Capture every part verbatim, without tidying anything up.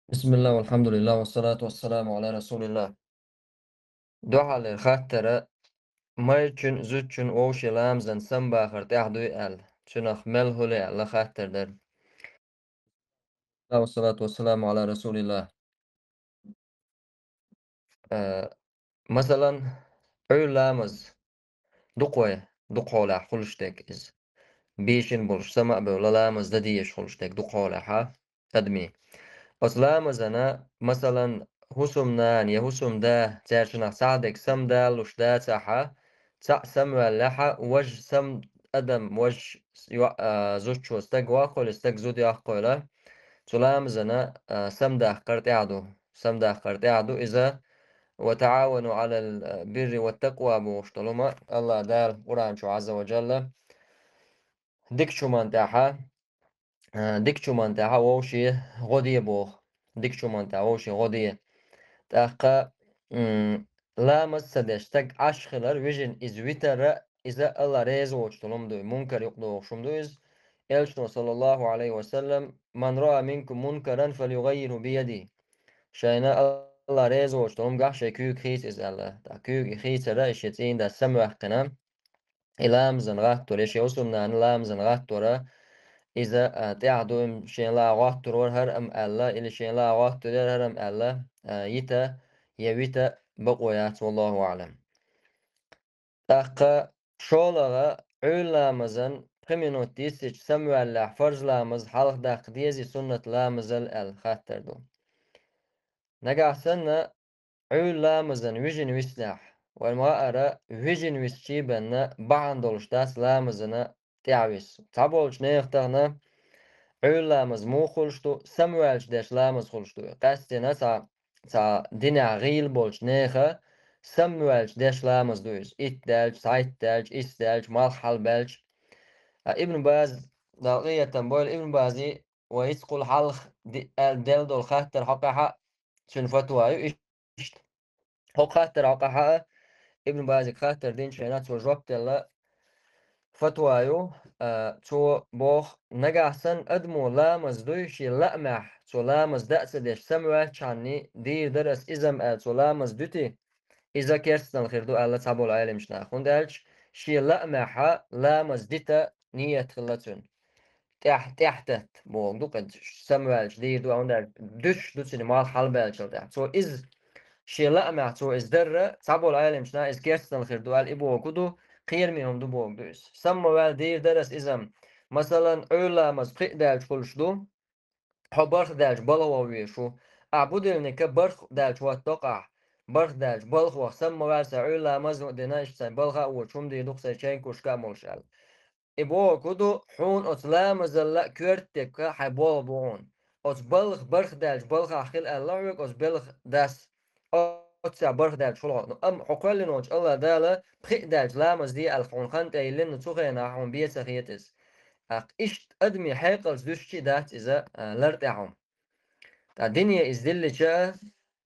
Бисмиллах, валхамдулиллах, вассалату вассаламу ала расулиллах. Дуьхьалера хаттара майрачун, зудчун вовшийн ламазан самабахар тӀехь дуй аьлла, цунах мел хӀули аьлла хаттар дара. Вассалату вассаламу ала расулиллах. Э, масалан, Ӏуьйра ламаз дукха вай, дукха хьолахь хуьлуш дерг иза. Бийшина болуш сама а бевлла, ламаз дан дезаш хуьлуш дерг дукха хьолахьа адамийн. Оцу ламазана, масалан, хӀусамнана я хӀусамда, цаьршинах цхьаъ дерг самадалуш дацахьа, цхьаъ самаваьллехьа, важа сам адам, важа йоӀ-, а, зудчо стаг воккхийла, стаг зуда йоккхийла, цу ламазана, а, самадаккхар тӀехь ду. Самадаккхар тӀехь ду иза: «Ва таӀавану Ӏалал бирри ва такъва», бохуш долу ма, Аллах Дала Къуръан чу Ӏазза ва Джалла. Дикачу хӀуманна тӀехьа, а, дикачу хӀуманна тӀехьа вовшийн гӀо де боху. Дикачу хӀуманна тӀехьа вовшийн гӀо де. ТӀаккха, м, ламаз ца деш стаг Ӏаш хилар, вижина иза витар, иза Аллах реза воцуш долу хӀума ду, мункар юкъадогӀуш хӀума ду иза. Элчано, саллаллаху Ӏалайхи ва саллам: «Ман раъа минкум мункаран, фалюгӀаййирхӀу биядихӀ». Шайна Аллах реза воцуш долу хӀума гахь шайн куьйга хийца иза аьлла. ТӀаккха куьйга и хийцара, и шен цӀийнан дас самаваьккхина, и ламазан гӀаттор, я шен хӀусамнана ламазан гӀаттора, иза, а, тӀехь ду, им шен лаа гӀоттур вара хӀара ам аьлла, или шен лаа гӀоттур яра хӀара ам аьлла, а, йита я вита бакъо яц, валлаху аӀлам. ТӀаккха шолгӀа, Ӏуьйра ламазан пхи минот йиссича самаваьллехь, фарз ламаз хьалха даккха дезий, суннат ламазал аьлла хаттар ду. Нагахь санна, Ӏуьйра ламазан вижина виснехь, вайн ма-, ара вижина висчий бенна бахьана долуш дац ламазана тӀаьхьа виса. Цхьаболчу нехан тахана Ӏуьйра ламаз муха хуьлуш ду, самаваьлча деш ламаз хуьлуш ду. Къаьсттина цхьа, цхьа динехь гӀийла болчу нехан самаваьлча деш ламаз ду иза. Итт даьлча, цхьайтта даьлча, исс даьлча, малх хьалабаьлча. А Ибн Баз, Дала къинхетам бойла, Ибн Бази вай ицкъул хьалха ди-, аьлла делла долу хаттар хьокъехь а, цуьнан фатва ю иштта. ХӀокху хаттар хьокъехь а, Ибн Базига хаттар динчу хенахь цо жоп делла фатва ю, а, цо боху, нагахь санна адамо ламаз дуй, шен лаамехь, цо ламаз дан а ца деш, самаваьлчхьанний, дийр дара ас иза-м аьлла, цо ламаз дуьти, иза керстанал хир ду аьлла цхьаболу Ӏеламчу наха. ХӀунда аьлча шен лаамехьа ламаз дита ниет хилла цуьнан. ТӀаьхьа, тӀаьхьа татта боху ду, кхин самаваьлча дийр ду, хӀунда аьлча дуьсуш ду цуьнан малх хьалабаьллачул тӀаьхьа. Цо иза, шен лаамехь цо иза дарра, цхьаболу Ӏеламчу наха иза керстанал хир ду аьлла, и боху ду, кхераме хӀума ду боху ду иза. Самаваьлла дийр дара ас иза-м. Масалан, Ӏуьйра ламаз пхиъ даьлча хуьлуш ду, хьо бархӀ даьлча балха ваха везаш ву. Ахь будильника бархӀ даьлча хӀоттадо-кх ахь. БархӀ даьлча балха ваха, самаваьлла, сайн Ӏуьйра ламаз а дина, иштта сайн балха а воцуш хӀума дийр ду-кх сайн чайкушка а молуш аьлла. И боху ду, хьуна оцу ламазалла а коьрта дерг хьайн болх бу хьуна. Оцу балха, бархӀ даьлча балхахь хила аьлла хьоьга оцу белхан дас. Оццехь бархӀ даьлча хуьлу хьо. Ну, амма хьо кхоьллина волчу Аллах Дала пхиъ даьлча ламаз де аьлла хьуна хан тӀе йиллина, ну, цу хенахь хьуна бен ца хета иза. ТӀаккха иштта адамийн хьекъалца дуьсучу дац иза, а, лар тӀехь хьуна. Ткъа дине иза диллича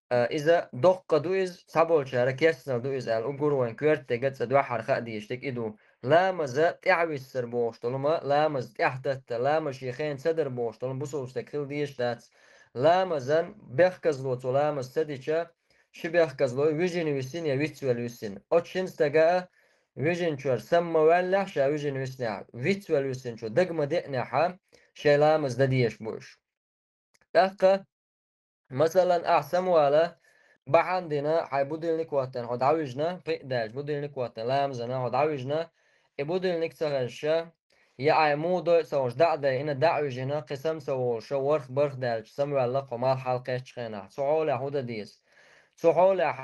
а, а, иза доккха ду иза, цхьаболчара керстанал ду иза аьлла, уггар вайн коьрта дерг а, цкъа дуьххьара хаа дезаш дерг и ду. Ламаза тӀаьхьависсар бохуш долу ма, ламаз тӀаьхьататта, ламаз шен хенахь ца дар бохуш долу бусалба стаг хила дезаш дац. Ламазан бехказло цо ламаз ца дича, ши бехказло вижина висина я вицвелла висина. Оцу шина стага а вижинчуьра самаваьллехь, ша вижина виснехь, вицвелла висинчо дага ма деънехьа, шайн ламаз дан дезаш бу уьш. ТӀаккха, масалан, ахь самавала бахьана дина, хьайн будильник хӀоттийна хьо дӀавижина, пхиъ даьлча будильник хӀоттийна, ламазана хьо дӀавижина, и будильник ца хезча, я хьайн муха дой а ца хууш, дӀа а дайина, дӀа а вижина, кхин сама ца волуша, ворхӀ-бархӀ даьлча самаваьлла-кх хьо малх хьалакхеттачу хенахь. Цу хьолехь хӀун дан деза? Цу хьолехь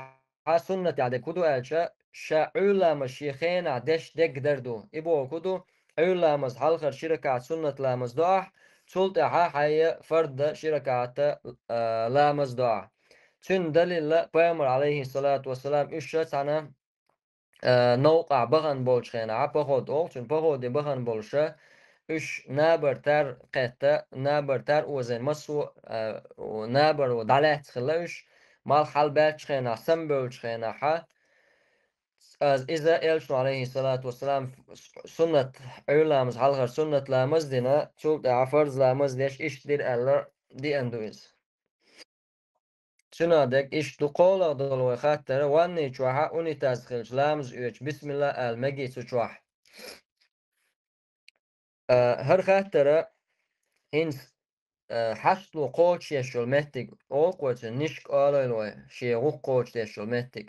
хьан суннатехь дерг хӀун ду аьлча, ша Ӏуьйра ламаз шен хенахь деш дерг дар ду. И боху хӀун ду, Ӏуьйра ламаз хьалхара ши ракаӀат суннат ламаз до ахь, цул тӀаьхьа хьайн фарда ши ракаӀат, а, ламаз до ахь. Цуьнан далилла пайхамар, алейхиссалату вассалам, уьш ша цхьана, а, новкъахь бахана болчу хенахь, поход олу цуьнан, походе бахана болуша, уьш набар тар кхетта, набар тар озийна массо а, а, набар дӀалаьцна хилла уьш, малх хьалабаьллачу хенахь, самабевллачу хенахьа, аз иза элчано, алейхиссалату вассалам, суннат, Ӏуьйра ламаз хьалхара суннат ламаз дина, цул тӀаьхьа фарз ламаз деш иштта дира аьлла, деана ду иза. Цуьнан дерг иштта ду, кхоалгӀа долу вай хаттар: ванни чохь унитаз хилча ламаз оьцуш бисмилла ала мегий цу чохь? А, хӀара хаттар хӀинца, а, хьашт ву кхочушъеш йолу меттиг олу кхо цуьнан нишка олийла вай, шен гӀу кхочушдеш йолу меттиг.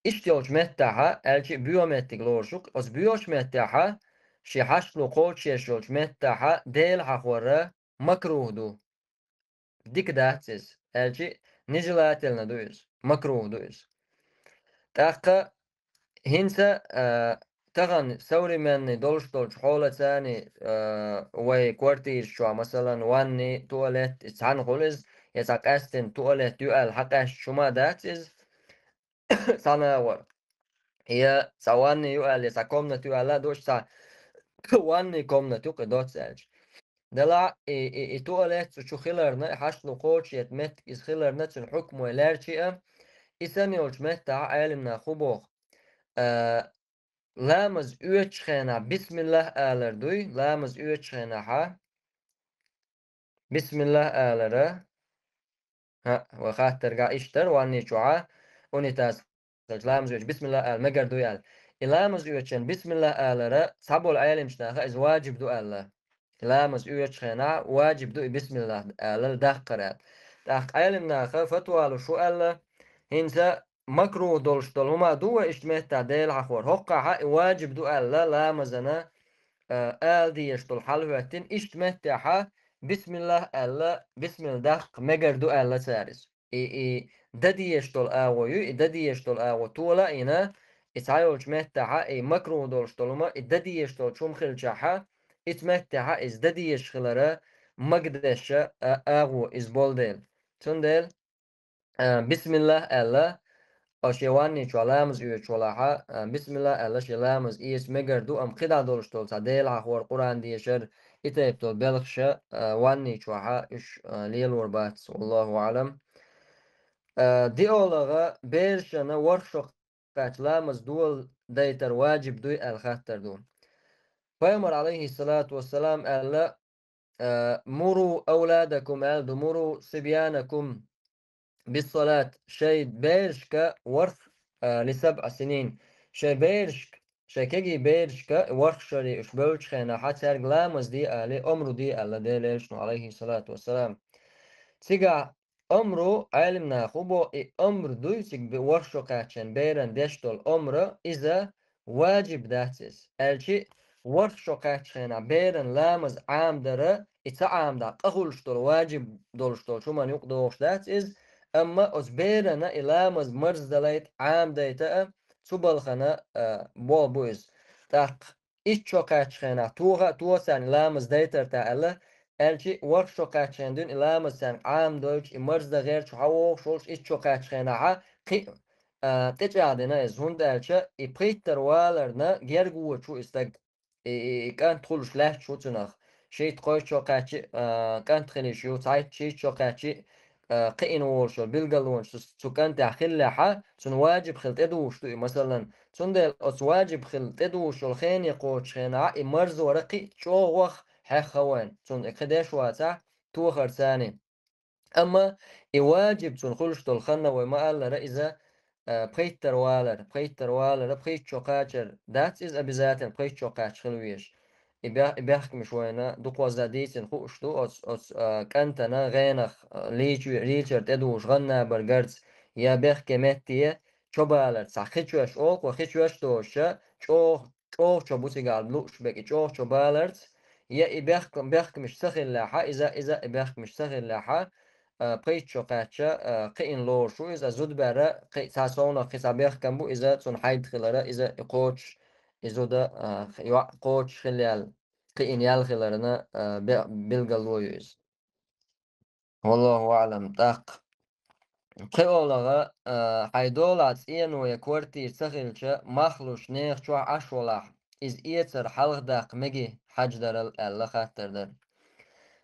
Иштта йолчу меттахьа, аьлчи а боьха меттиг лоруш ву, оцу боьхачу меттехьа, шен хьашт ву кхочушъеш йолчу меттахьа Дела хьахор макрух ду. Дика дац иза, аьлчи а нежелательно ду иза, макрух ду иза. ТӀаккха хӀинца, а, тахана современный долуш долчу хьолацани, а, вай квартираш чохь, масалан, ванни, туалет, и цхьаьна хуьлу иза, я цхьа къаьстина туалет ю аьлла хьакъаьсташ хӀума дац иза, цхьана агӀор. Я цхьа ванни ю аьлла, я цхьа комната ю аьлла а доцуш, цхьа ванни комната ю кхин доцца аьлча. Делахь и, и, и туалет цу чу хиларна, и хьашт ву кхочушъеш меттиг иза хиларна, цуьнан хьукмой лаьрчи а, и санна йолчу меттахь Ӏелимнаха хӀун боху? А, ламаз оьцучу хенахь бисмиллах алар дуй, ламаз оьцучу хенахьа бисмиллах алара. ХӀаъ, вай хаттаргахь иштта дара, ванни чохьа унитаз хилча ламаз оьцуш бисмиллах ала мегар дуй аьлла. И ламаз оьцучун бисмиллах алара цхьаболу Ӏелимчу наха иза ваджиб ду аьлла. И ламаз оьцучу хенахь ваджиб ду и бисмиллах алар даккхар аьлла. ТӀаккха Ӏелимнаха фатва луш ву аьлла, хӀинца макрух долуш долу хӀума ду вай иштта меттахь Дела хьахор. ХӀоккхахьа и ваджиб ду аьлла ламазана, а, ала дезаш долу хьал хӀоьттина, иштта меттехьа бисмиллах аьлла, бисмилла даккха мегар ду аьлла цара иза. И, и дан дезаш долу агӀо ю, и дан дезаш долу агӀо тола а йина, и цхьайолчу меттехьа, и макрух долуш долу хӀума, и дан дезаш долчу хӀума хилчахьа, ицу меттехьа иза дан дезаш хилара магадешша а, агӀо иза болу дела. Цундела, а, бисмиллах аьлла, а, шен ванни чохь ламаз оьцуш валахьа, а, бисмиллах аьлла, шен ламаз эца мегар ду, амма кхидӀа долуш долу цхьа Дела хьахор, Къуръан дешар, и тайпа долу белхаша, а, ванни чохьа уьш, а, лелор бац, валлаху аӀлам. А, диъолагӀа берашна ворхӀ шо кхаьчча ламаз дола дайтар ваджиб дуй аьлла хаттар ду. Пайхамар, алейхиссалату вассалам, аьлла, а, «Муру ауладакум», аьлла ду, «Муру сибьянакум биссалат», шайн берашка ворхӀ, а, «лисабъа синин», шайн берашка, шайн кегий берашка ворхӀ шаре уьш бевллачу хенахьа цаьрга ламаз де алий, омру де аьлла Делан элчано, алейхиссалату вассалам. Цигахь омру, Ӏелимнаха хӀун боху, и омру дуй цига бе-, ворхӀ шо кхаьччан беран деш долу омра, иза ваджиб дац иза. Аьлчи а ворхӀ шо кхаьччу хенахь беран ламаз Ӏамадара, и ца Ӏамадахь къа хуьлуш долу ваджиб долуш долчу хӀуманна юкъадогӀуш дац иза, амма оцу берана и ламаз марздалайта, Ӏамадайта а, цу балхана, а, болх бу иза. ТӀаккха итт шо кхаьччу хенахь тоха а, тоха царна ламаз дайтар тӀехь аьлла, аьлчи а ворхӀ шо кхаьччу хенахь дуьйна и ламаз царна Ӏамадойтуш, и марздан гӀерташ хьавогӀуш волуш итт шо кхаьччу хенахьа кхин а, а, тӀечӀагӀдина иза, хӀунда аьлча и пхийттара валарна герга вочу и стаг, и, и, и кӀант хуьлуш лаьтташ ву цунах. Шийтта кхойтта шо кхаьччи, а, кӀант хилийш ю, цхьайтта шийтта шо кхаьччи, а, кхиъна волуш йолу билгалонаш цу, цу кӀантехь хиллехьа, цунна ваджиб хила тӀедугӀуш ду и, масалан. Цундела оцу ваджиб хила тӀедугӀуш йолу хене кхочуш хенахь и марзор а кхин а чӀогӀа ваха хьехна вайна. Цунна и кхин деш вацахь, тохар царна. Амма и ваджиб цунна хуьлуш долу ханна вай ма-аллара иза, а, пхийттара валар, пхийттара валара, пхийтта шо кхачар дац иза обязательно, пхийтта шо кхача хила везаш. И бех-, и бехкамаш вайна дукхозза дийцина хууш ду, оцу, оцу, а, кӀантана гӀенах, а, лийча-, лийчар тӀедугӀуш гӀан набар гарца, я бехке метте чо баларца. Цхьа хи чоьш олу кхо, хи чоьш доцуша, чӀогӀа, чӀогӀа чо бу цигахь лууш бекъа, чӀогӀа чо баларца, я и бехк-, бехкамаш ца хиллехьа, иза, иза и бехкамаш ца хиллехьа, а, пхийтта шо кхаьчча, а, кхиъна лоруш ву иза, зудабаьрра кхин а цхьа совнах кхин цхьа бехкам бу, иза цунна хьайда хилара, иза и кхочуш, и зуда, а, йоӀ кхочуш хила яьлла, кхиъна яьлла хиларна, а, бе-, билгало ю иза. Валлаху аӀлам, тӀаккха. КхиолагӀа, а, хьайн долахь цӀено я квартира ца хилча, мах луш нехан чохь Ӏаш валахь, иза эцар хьалха даккха мегий хьаьж дарал аьлла хаттар дара.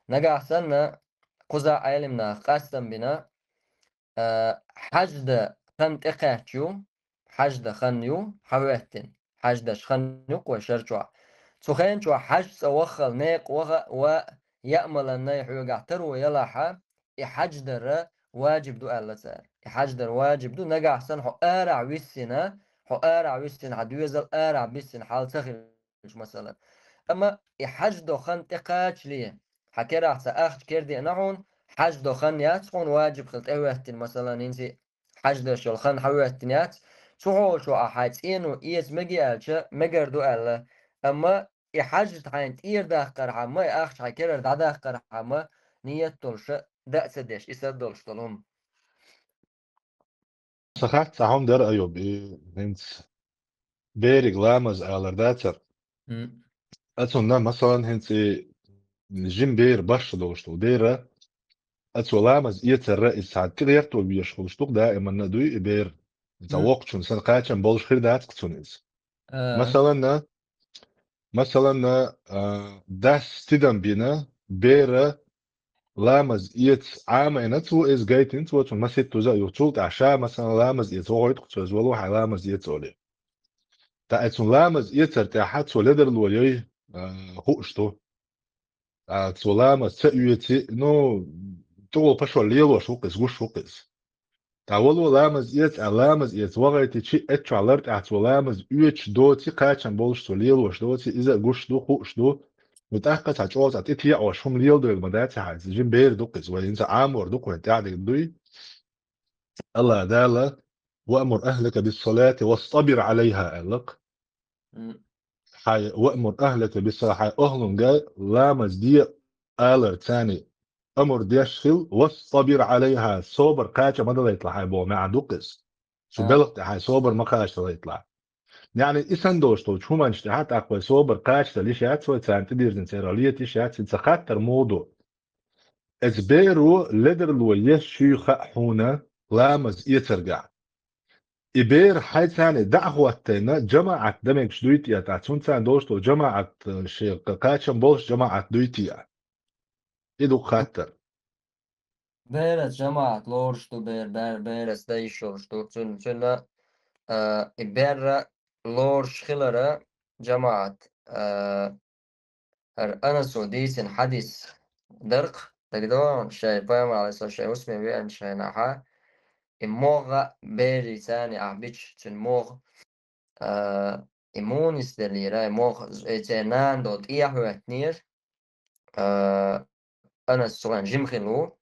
Нагахь санна, кхузахь Ӏелимнаха къастам бина, а, хьаьж дан хан тӀекхаьчча ю, хьаьж дан хан ю, хьан хӀоьттина, хьаьж даш хан ю кхо шар чохь. Цу хен чохь хьаьж цӀа ваххал некъа ваха а, ва а, яа маланнай хьоьгахь таро ялахьа, и хьаьж дара ваджиб ду аьлла цара. И хьаж дар ваджиб ду, нагахь санна хьо арахь виссина, хьо арахь виссина, хьан доьзал арахь биссина хьал ца хилча, масалан. Амма и хьаж до хан тӀекхачале, хьан керахь цхьа ахча кердеана хьуна, хьаж до хан яц хьуна ваджиб хила тӀехӀоьттина, масалан, хӀинца хьаж деш йолу хан хьан хӀоьттина яц, цу хьолчо ахь хьайн цӀено эца мега аьлча, мегар ду аьлла. Амма и хьаж хьайна тӀера даккхархьама, и ахча хьайн керара дӀадаккхархьама, ният долуша даа ца деш, и сар долуш долу хӀума. Сан хатта цхьа хӀума дара, Айюб, и хӀинца бериг ламаз алар дацара. М. Ацунна, масалан, хӀинца и жима бер башха долуш долу бера, ацо ламаз эцарра иза цхьа тӀегӀерто везаш хуьлуш ду-кх, даиманна а дуй и бер. Иза М. воккхачун санна кхачам болуш хир дац-кх цунна иза. А. Масаланна, масаланна, а, дас тидам бина, бера ламаз эца Ӏамийна цо, иза гайтина цо, цунна маситтаза а юха. Цул тӀаьхьа ша, масалан, ламаз эца вогӀуьйту-кх цо, иза вало хьайн ламаз эца олий. ТӀаккха цунна ламаз эцар тӀехь цо ледарло яй, а, хууш ду. ТӀаккха цо ламаз ца оьци, ну, тӀехула пашо лелош ву-кх иза, гуш ву-кх иза. ТӀаккха вало ламаз эца, а ламаз эца вогӀийтичи, эццахь лар тӀехь цо ламаз оьцуш доций, кхачам болуш цо лелош доций, иза а гуш ду, хууш ду. Ну, тӀаккха цхьа чӀогӀа цхьа тӀетеӀош хӀума леладевлла ма дац хьайца, жима бер ду-кх иза, вай хӀинца Ӏамор ду-кх вайн тӀаьхьа дерг дуй. АллахӀ Дала: «وأمر أهلك بالصلاة واصطبر عليها», аьлла-кх. М. Хьайн «وأمر أهلك بالصلاة», хьайн охӀлунга ламаз де алар царна амр деш хила, «واصطبر عليها», собар кхача ма далайталахь хьайн боху маьӀна ду-кх иза. Цу А. белха тӀехь хьайн собар ма кхачадалайталахь. Яъни, и санна долуш долчу хӀуманаш тӀехь тӀаккха вай собар кхачадала йиш яц вай, царна тӀедирзина церан лета йиш яц, хӀинца хаттар муха ду. Эцу беро ледарло еш шуьйра хаьа хьуна ламаз эцаргахь. И бер хьайца царна дӀа а хӀоттийна, жамаӀат дан мегаш дуй те, тӀаккха цунна царна долуш долу жамаӀат, э, шен кха-, кхачам болуш жамаӀат дуй те? И ду-кх хаттар. Бераца жамаӀат лоруш ду, бер-, бер-, бераца дан йиш йолуш ду. Цуьнан, цуьнан, а, и берра лоруш хилара жамаӀат, а, хӀара Анасо дийцина хьадис дара-кх, дагадогӀу шайн пайхамар, Ӏалайхиссалам, шайн хӀусаме веанчу хенахьа, и могӀа берий царна ахь бича, цуьнан могӀа, а, и мунис деллера, и могӀа, и церан нана долу тӀехьа хӀоьттинера, а, Анас цу хенахь жима хилла ву.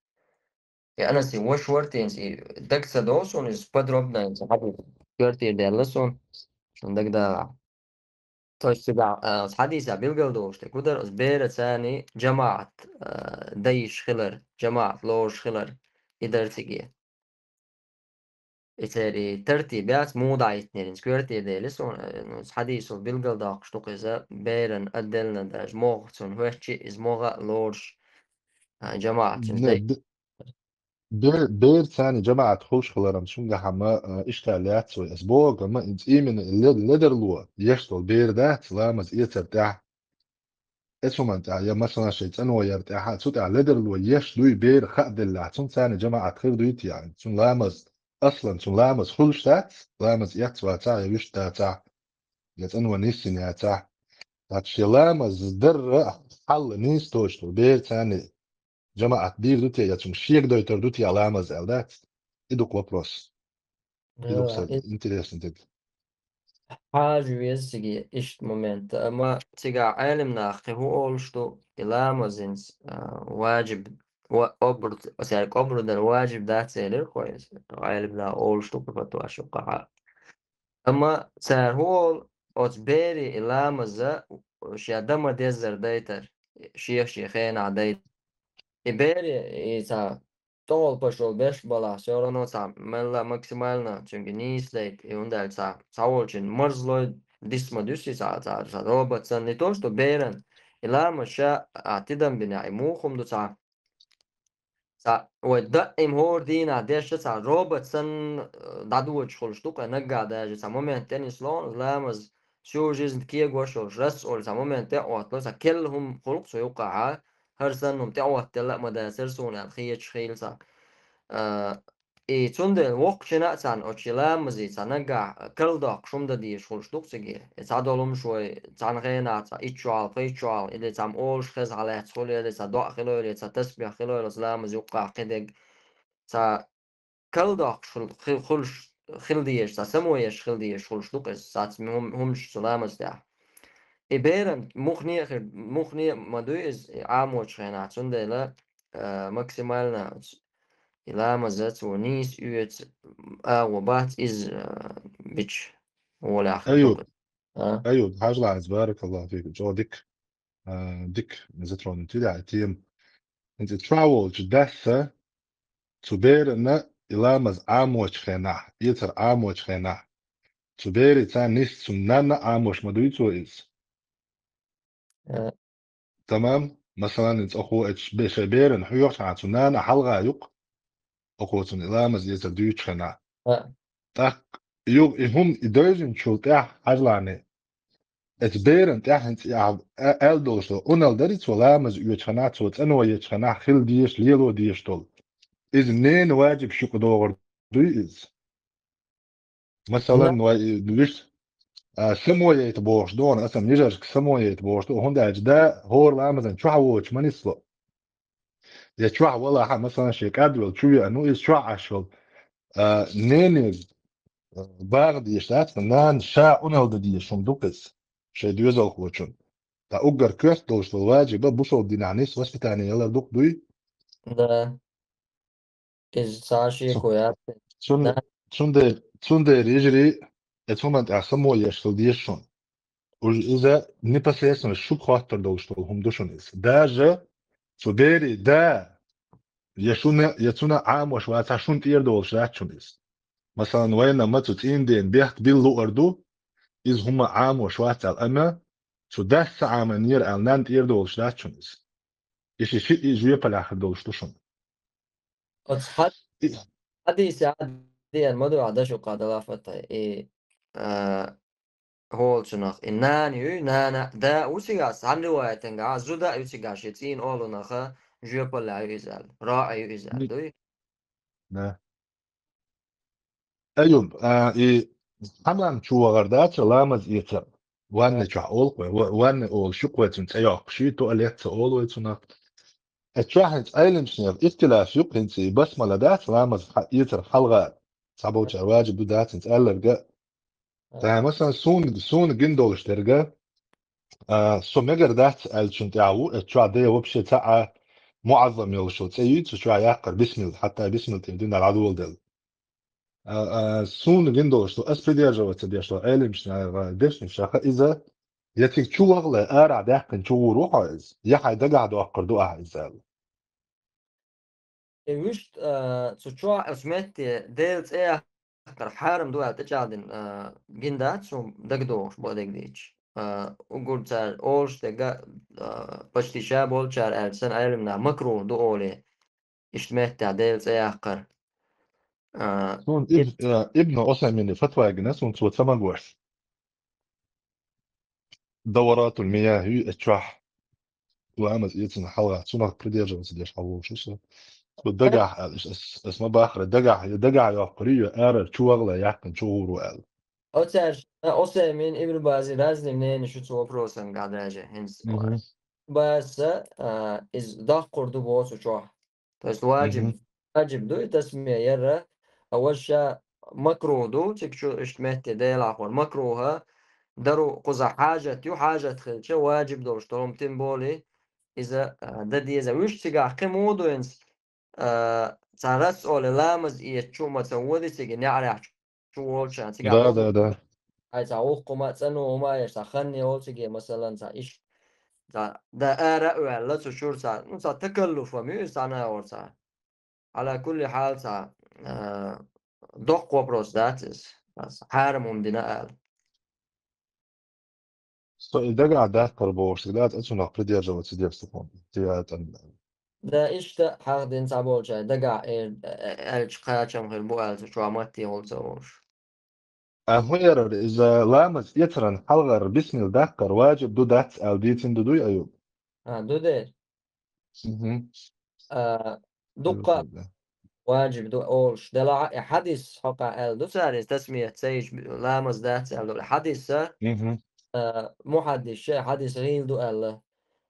И Анасе ваша вара те, и дага ца догӀу суна, иза подробно иза хьадис коьртера даьлла суна, шуна дагадогӀахь. То есть цигахь, а, оцу хьадисехь билгал долуш дерг хӀун дара, оцу бераца царна жамаӀат, а, дан йиш хилар, жамаӀат лоруш хилар, и дара цига. И церан и тартиб яц муха дӀахӀиттинера, хӀинца коьртера дели суна, э, ну, хьадисо билгал доккхуш ду-кх иза, беран отдельно даже могӀа цунна хӀоьттичи, иза могӀа а лоруш, а, жамаӀат цуьнца Не, дай. бе-, бер-, бераца царна жамаӀат хуьлуш хилар-м цуьнгахь-м, а, ишкал яц вай. Ас боху-м, иза именно ле-, ледарло еш долу бер дац, ламаз эцар тӀехь. Эцу хӀуманна тӀехь, я, масалан, шайн цӀано яр тӀехь, цу тӀехь ледарло еш дуй бер хаа деллехь, цунна царна жамаӀат хир дуй те, яъни, цунна ламаз, аслан цунна ламаз хуьлуш дац, ламаз эцна вацахь, я вуьшта дацахь, я цӀано нисйина яцахь. ТӀаккха шен ламаз дарра хьал нийса доцуш долу бер царна жамаӀат дийр ду те, я цуьнга шега дойтур ду те ламаз аьлла дац? И ду-кх вопрос. И ду-кх Э, сан и интересный дерг. Хьажа веза цига иштта момент. Амма цигахь Ӏелам наха кхин хӀун олуш ду, и ламаз хӀинца, а, ваджиб, ва-, обру-, цаьрга обру дар ваджиб дац элира кхо иза. Ӏелам наха олуш ду кхин фатваш юккъахьа. Амма цара хӀун олу, оцу берийн и ламаза шен дан ма деззара дайтар, шех-шен хенахь дайтар. И берийн и цхьа тӀехула пашо беш балахь, всё равно цхьа мелла максимально цуьнга нийса дайта, и хӀунда аьлча цхьа, цхьаволчун марзлой дис ма дуьсу и цхьа, цхьа, цхьа робот санна, не то что беран, и ламаз ша а тидам бинехь, и муха хӀума ду цхьа, цхьа вай даим хӀора дийнахь деш цхьа робот санна, э, дӀадоьдуш хуьлуш ду-кх, наггахь даже цхьа момент тӀе нисло, ламаз всю жизнь кегош йолуш, рас олу цхьа момент тӀе а Ӏоттало, цхьа керла хӀума хуьлу-кх цу юккъахьа, хӀара санна хӀума тӀе Ӏоттаделла а ма дацара суна аьлла хеташ хилла цхьа. А, и цундела воккхачунна а царна оцу шен ламазан цхьа наггахь карладоккхуш хӀума дан дезаш хуьлуш ду-кх цига. И цхьа долу хӀумаш вай цхьана хенахь цхьа итт шо хьалха, пхийтта шо хьалха, или цхьа молуш хеза хьалаьцна хуьлу, или цхьа доӀа хилла, или цхьа тасбих хилла, оцу ламазан юккъахь кхин дерг. цхьа калдоккхуш хил-, хи-, хуьлуш хила дезаш, цхьа само еш хила дезаш хуьлуш ду-кх иза, цхьацца хӀум-, хӀуманаш цу ламаза тӀехь. И беран муххале а хир, муххале а ма дуй иза, и Ӏамочу хенахь, цундела, а, максимально и ламаза цо нийса оьцу агӀо бац иза, а, бича гӀолехь хир ду-кх. Айюб, а? Айюб, хьажал иза, баракаллаху фик, чӀогӀа дика, а, дика затронуть ю ахьа и тема. ХӀинца чохь волчу дас а цу берана и ламаз Ӏамочу хенахь, эцар Ӏамочу хенахь, цу бераца нийса цуьнан нанна а Ӏамош ма дуй цо иза. Э. Тамам, масалан, и цӀахо эцу бе-, шайн берана хьоьхучхьана цу нана хьалха ю-кх, оцо цунна и ламаз эцар дуьйцучу хенахь. Э. ТӀаккха юха и хӀума и девзинчул тӀаьхьа хьажал, эцу берана тӀаьхьа хӀинца и ахь а-, аьлла долуш долу Ӏуналла дарий цо ламаз оьцучу хенахь, цо цӀано ечу хенахь хила дезаш, лело дезаш долу? Иза ненан ваджиб шуьга догӀур дуй иза? Масалан, вай и вуьш, а, само яйта бохуш ду хьуна, аса мижаршка само яйта бохуш ду, хӀунда аьлча да хӀора ламазан чохь воцуш ма нисло. Я чохь валахь а, масалан, шен кӀадвелла чу веана ву, иза чохь Ӏаш волу, а, нене, а, багӀа дезаш дац, нана ша Ӏуналла дан дезаш хӀума ду-кх иза, шайн доьзалхочун. Ткъа уггар коьрта долуш долу ваджиба бусалба динехь нийса воспитание ялар ду-кх дуй? Да. Иза цхьа а шеко яц. Цун-, цундела, цундела, йижарий, эцу хӀуманна тӀехь само еш хила деза шуна. Уж иза непосредственно шуьга хоттур долуш долу хӀума ду шуна иза. Даже цу берийн да, я шуна, я цунна Ӏамош вацахь, шуна тӀера долуш дац шуна иза. Масалан, вайна ма цу цӀийнан ден бехк билла луъур ду, иза хӀума Ӏамош вац аьлла, амма цу дас ца Ӏамийнера аьлла, нанна тӀера долуш дац шуна иза. И ши, шиъ жоьпаллехь хир долуш ду шуна. Оцу хьад-, и хьадисехь деана ма ду ахь, дашукха далафаттай. И, а, хӀолчунах, и нана юй, нана, да ву цигахь, цхьана риваятангахь, зуда а ю цигахь, шен цӀийнан олунах жоьпаллехь ю иза аьлла, роӀа ю иза аьлла, дуй? Да. Айюб, а, и хьамам чу вахар дац ламаз эцар? Ванна чохь олу-кх вай, ва-, ванна олуш ю-кх вай цунна цӀе йоккхуш, туалет ца олу вай цунах. Эцу чохь хӀинца Ӏеламчунех ихтилаф ю-кх хӀинца, и басмала дац ламаз хьа-, эцар хьалха, цхьаболчара ваджиб ду дац хӀинца аьлларг а. Ткъа, масалан, суна, суна гина долуш дерг а, а, со мегар дац аьллачун тӀехь ву, эцу чохь де вообще цхьа а муӀаззам йолуш йолу цӀе юй цу чохь яккхар, бисмилла, хьатта бисмилла тӀе дуьйна дӀадоладелла. А, а, суна гина долуш ду, ас придерживаться деш долу Ӏеламчунан дешнаш, ша хаьа иза, я цига чу вахале, арахь даьккхина чу гӀур ву хьо иза, я хьайн дагахь доккхур ду ахьа иза аьлла. И вуьшта, а, цу чохь оцу метте Делан цӀе яккхар хьарам ду аьлла тӀечӀагӀдина, а, гина дац суна дагадогӀуш, бакъдерг дийцича. А, уггар цара олуш дерг а, а, почти ша болчара аьлча санна, Ӏеламнаха макрух ду олий, иштта меттехь Делан цӀе яккхар. А, Суна иб-, иб-, а, Ибн Усаймина фатва гина, суна цо ца магош. Даваратул мияхь ю эцу чохь. Ламаз эцна хьалха, цунах придерживаться деш хьан вовшаш. Цо дагахь аьлла, ас, ас ма бахара, дагахь, я дагахь йоккхур ю, я арара чу вахале, яьккхина чу гӀур ву аьлла. Оцаьрш, а, Усаймин, Ибн Бази разный мнение шу цу вопросангахь даже, хӀинца. Мгм. Баса, а, иза доккхур ду боху цу чохь. То есть ваджиб, Мгм. ваджиб ду и тасмия яр, а важа ша макрух ду, цига чу иштта метте Делахь хӀора макруха, дару кхуза хьажат ю, хьажат хилча, ваджиб долуш долу, тем более иза, а, дан деза. Вуьш цигахь кхин муха ду хӀинца, а, цхьа рас оле ламаз эца чу ма ца води цига неӀарехь чу волчарна цигахь. Да, да, да. Ай, цхьа вукху хӀума, цӀанву хӀума еш, цхьа хан йолу цига, масалан, цхьа иш, цхьа, да ара а ваьлла, цу чуьра цхьа, ну, цхьа такаллуф ма ю иза цхьана а вара цхьа. Ӏала кулли хьал цхьа, а, доккха вопрос дац иза. Ас хьарам хӀума дина ала. Со и дагахь даккхар бохуш дац, а цунах придерживаться деш ду хьуна, тӀе яцӀанна. Да, иштта хьахдина цхьаболчара дагахь эр, э, э, аьлча кхачам хир бу аьлла, цу чохь матте гӀур ца волуш. А хӀун ярара иза ламаз эцаран хьалхара бисмилла даккхар ваджиб ду дац аьлла дийцина ду дуй, Аюб? А, ду дера. Мгм. А, дуккха Аюб, да. Ваджиб ду олуш делахь а, и хьадис хьокъехь аьлла ду цара, иза тасмият ца йича ламаз дац аьлла ду. Хьадиса, Мгм. а, мухьаддисша хьадис гӀийла ду аьлла.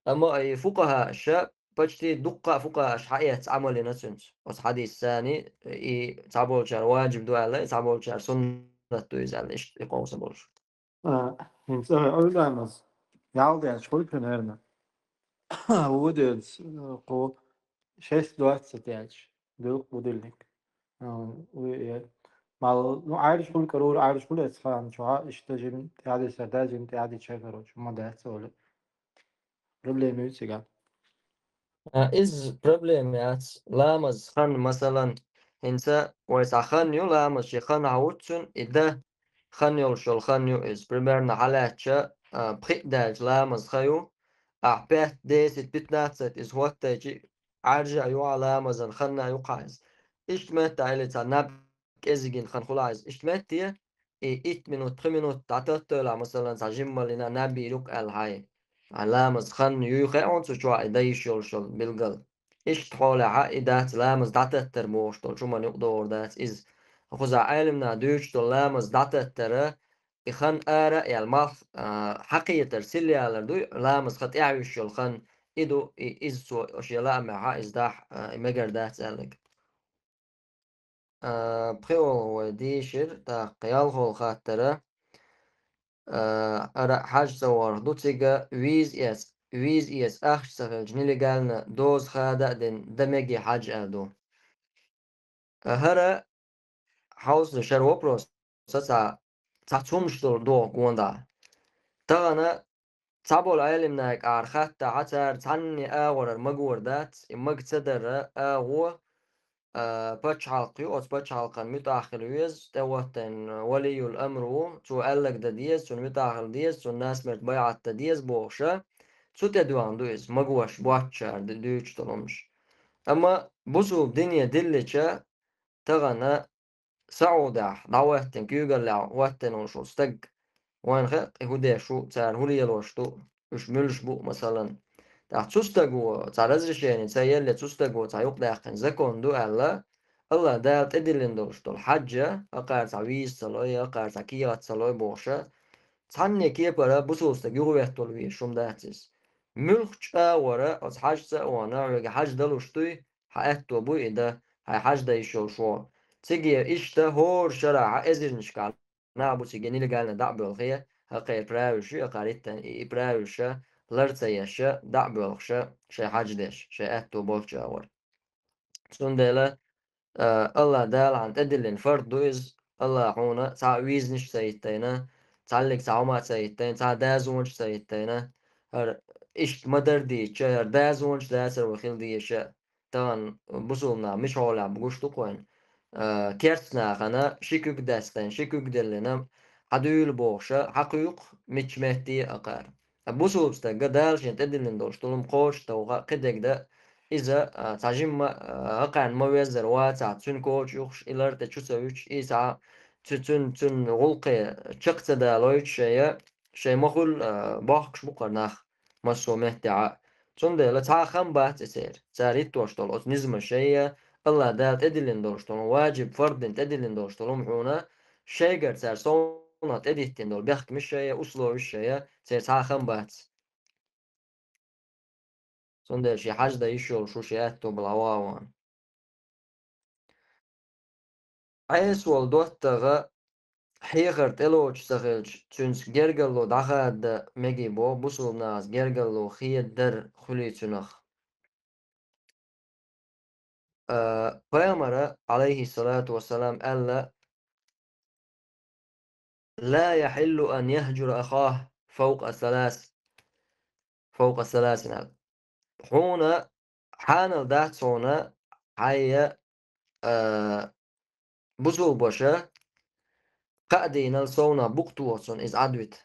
Амма и фукъахӀаша почти дуккха а фукъа аша хьаэцна Ӏамал йина цуьнца. Оцу хьадисца царна и цхьаболчара ваджиб ду аьлла, и цхьаболчара суннат ду иза аьлла, иштта и къовса болуш. А, хӀинца ой, ой, ламаз. Ял деш хуьлу, наверное. Ву деза, кху шесть двадцать яьлча, дилх будильник. А, ву, э, мал, ну, Ӏаьржа хуьлу карур, Ӏаьржа хуьлу эцхьан чохь, иштта жин тӀаьдисар да, жин тӀаьдича, короче, ма дац олу. Проблема ю цигахь. А, иза проблема яц. Ламаз хан, масалан, хӀинца вай цхьа хан ю, ламаз ши хан хьан вуьццун, и дан хан йолуш йолу хан ю иза. Примерно хьалаьцча, а, пхиъ даьлча ламаз хан ю, ахь пять, десять, пятнадцать иза хӀоттайчи, Ӏаьржа а ю хьан ламазан, хан а ю хьан иза. Иштта метта или цхьа наб кӀезигина хан хуьлу хьан иза. Иштта метте, и итт минут, пхи минут дӀататтойла, масалан, цхьа жиммаллина наб йийр ю-кх аьлла хьайн. Хьан ламаз хан юй хаьа хьуна цу чохь и дан йиш йолуш йолу билгал. Иштта хьолехь и дац ламаз дӀататтар бохуш долчу хӀуманна юкъадогӀур дац иза. Кхузахь Ӏелимна дуьйцуш долу ламаз дӀататтара, и хан ара а яьлла, малх, а, хьакхетар, сил ялар дуй, ламаз хан тӀаьхьа йиш йолу хан, и ду, и, иза цо шен лаамехь иза дахь, а, и мегар дац аьлларг. А, пхиолгӀа вай дийшира, тӀаккха ялхолгӀа хаттара, а, ара хьаьжцӀа варх ду цига, виза эца, виза эца ахча ца хилча, нелегально доза хада а дина, дан мегий хьаьжа аьлла ду. А, хӀара хьовсалаш, хӀара вопрос, ца цхьа, цхьа цхьа хӀумаш долу догӀу гондӀа. Тахана цхьаболу Ӏелимнайга ахьа хаттахь, цара цхьанне агӀорара магор дац, и мага ца дара агӀо, а, пачхьалкх ю, оцу пачхьалкхан муьтӀахь хила веза, тӀехӀоттийна валийюл амр ву, цо аьлларг дан деза, цунна муьтӀахь хила деза, цунна насмерть байӀат дан деза бохуша, цу тӀе доьгӀна ду иза, магош боццушара ду-, дуьйцуш долу хӀумаш. Амма бусулба дине диллича, тахана Саудехь дӀахӀоьттина, куьйгаллехь хӀоьттина волуш волу стаг, вайна хаьа, и хӀун деш ву, цара хӀун лелош ду, уьш муьлш бу, масалан. ТӀаккха цу стаго цхьа разрешение ца елле, цу стаго цхьа юкъадаьккхина закон ду аьлла, АллахӀ Дала тӀедиллина долуш долу хьаьжа, акхара цхьа виза ца лой, акхара цхьа кехат ца лой бохуша, цхьанне кепара бусулба стаг юхаветталур везаш хӀума дац иза. Муьлххачу агӀора оцу хьаьжцӀа а вахана, хьоьга хьаьжа далуш дуй, хьан аьтто буй и дан, хьайн хьаьжа дан йиш йолуш ву. Цига иштта хӀора шарахь эзарнашкахь нах бу цига нелегально дӀа а боьлхий, хӀокхеран правилаш ю, хӀокхара иттан и, и правилаш лар ца еш, дӀа а боьлхуш, шайн хьаьжа деш, шайн аьтто болчу агӀор. Цундела, а, АллахӀ Дала хьан тӀедиллина фард ду иза, АллахӀа хьуна цхьа а визанаш а ца хӀиттийна, цхьаллиг цхьа хӀума а ца хӀиттийна, цхьа а дазонаш а ца хӀиттийна, хӀара иштта ма-дарра дийцича, хӀара дазонаш а дацара вай хила дезаш, тахана бусулба нах мичахь хьолехь бу гуш ду-кх вайна. А, керста нахана ши куьг даьстина, ши куьг диллина, хьан дуьйла бохуша, хьан кхуьйкху мичча метте а акхара. Ткъа бусулба стага Дала шена тӀедиллина долуш долу хӀума кхочуш а товха, кхидерг дан, иза, а, цхьа жимма, а, акхарна ма-веззара вацахь, цуьнан коча юхуш, и лар тӀе чу ца вуьтуш, и цхьа цу-, цуьнан, цуьнан гӀуллакхе чекх ца далойтуш шайн, шайн ма-хуьллу, а, бохкуш бу-кх хӀара нах массо а меттехь а. Цундела цхьа а хам бац и церан. Цара хӀиттош долу оцу низамаша шайн, АллахӀ Дала тӀедиллина долуш долу, ваджиб, фард дина тӀедиллина долуш долу хӀума хьуна, шайгара цара совнах тӀедиттина долу бехкамаш шайн, условиш шайн, церан цхьа а хам бац. Цундела шен хьаьжа дан йиш йолуш ву шен аьтто бала вахана. Ӏеса волу доттагӀа хьехар тӀелоцуш ца хилча, цуьнца гергарло дӀахададан мегий боху, бусулба нахаца гергарло хедадар хуьлий цуьнах. А, Пайхамара, Ӏалайхиссалату вассалам, аьлла: «لا يحل أن يهجر أخاه فوق ثلاث، فوق ثلاث», аьлла. Хьуна хьанал дац хьуна хьайн, а, бусулба ваша кхаа дийнал совнах букъ тоха цунна иза Ӏадвита.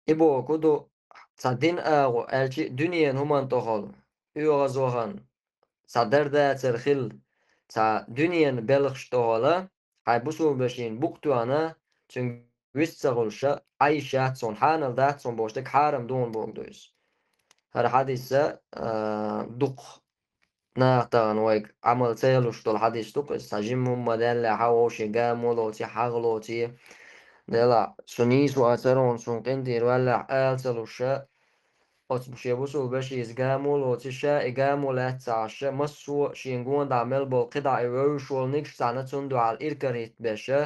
И бохург ду, цхьа дин агӀо аьлчи а дуьненан хӀуманна тӀехула, оьгӀазвахана, цхьа дар-дацар хилла, цхьа дуьненан белхаш тӀехула, хьайн бусулба вешина букъ тоьхна, цуьнга вист ца хуьлуша, Ӏан йиш яц хьуна, хьанал дац хьуна бохуш дерг хьарам ду хьуна бохург ду иза. ХӀара хьадис, а, дукха наха тахана вайга Ӏамал ца ялуш долу хьадис ду-кх иза, цхьа жимма хӀума ма-даьллехь, вовшийн гамо лоций, хьагӀ лоций, делахь, со нийса вацара хьуна, суна къинтӀера ваьллехь ала ца луша, оцу шен бусулба вешица гамо лоцуш а, и гамо лаьцна ца Ӏаш а, массо а шена гонахь мел болу кхидӀа и вевзаш волу нигаш цхьаьна цунна дуьхьал иракарахӀиттабеш а,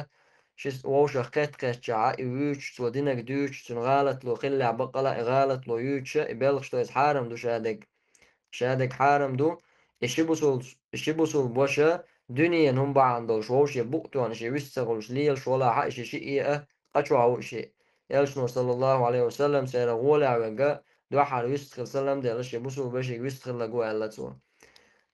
ши вовшах кхетта-кхеттачохь а, и вуьйцуш, цо динарг дуьйцуш, цуьнан гӀалатло хиллехь, баккъала а и гӀалатло юьйцуш а, и белхаш тӀе иза хьарам ду шадерг. Шадерг хьарам ду, и ши бусул-, и ши бусулба ваша дуьненан хӀума бахьана долуш вовше букъ тоьхна шен вист ца хуьлуш лелаш валахь а, и ши шиъ а къа чохь ву и шиъ. Элчано, саллаллаху Ӏалайхи ва саллам, церан гӀолехь верг а, дуьххьара вистхила салам делла, шен бусулба вешига вистхилла гу аьлла цо.